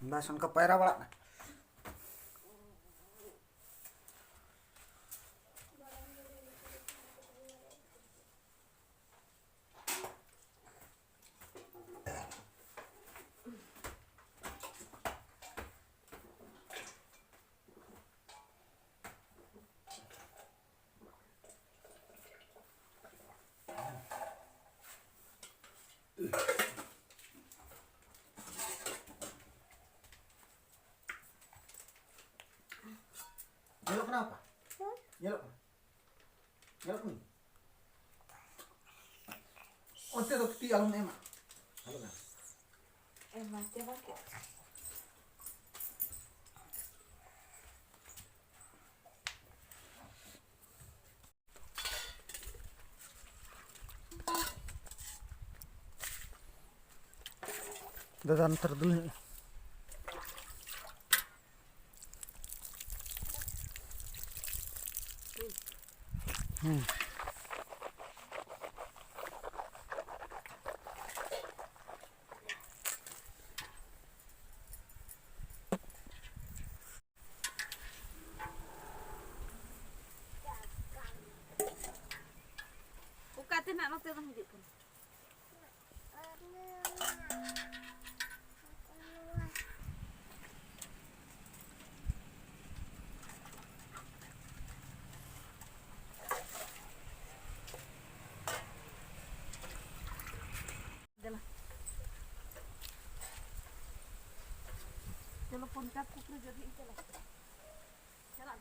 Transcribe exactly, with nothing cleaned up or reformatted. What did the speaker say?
ᱵᱟᱥ ᱚᱱᱠᱟ ᱯᱟᱭᱨᱟ ᱵᱟᱲᱟᱜ ᱢᱮ᱾ ᱧᱮᱞᱚᱜ ᱠᱟᱱᱟ ᱟᱯᱟ? ᱧᱮᱞᱚᱜ ᱠᱟᱱᱟ? ᱧᱮᱞᱚᱜ ᱠᱟᱱᱟ? ᱚᱱᱛᱮ ᱫᱚ ᱛᱤ ᱟᱞᱚᱢ ᱮᱢᱟ᱾ ᱟᱞᱚᱢ ᱮᱢᱟ᱾ ᱮᱢᱟ, ᱪᱟᱵᱟ ᱠᱮᱫ᱾ ᱫᱟᱫᱟ, ᱱᱚᱛᱮ ᱨᱮ ᱫᱩᱞ ᱦᱩᱭᱩᱜᱼᱟ᱾ ᱦᱩᱸ᱾ ᱚᱠᱟ ᱛᱮ ᱱᱟᱜ ᱱᱚᱛᱮ ᱫᱚᱢ ᱦᱤᱡᱩᱜ ᱠᱟᱱᱟ? ᱯᱚᱧᱪᱟᱥ ᱯᱷᱩᱴ ᱨᱮ ᱡᱚᱫᱤ ᱤᱧ ᱪᱟᱞᱟᱜ ᱪᱟᱞᱟᱜ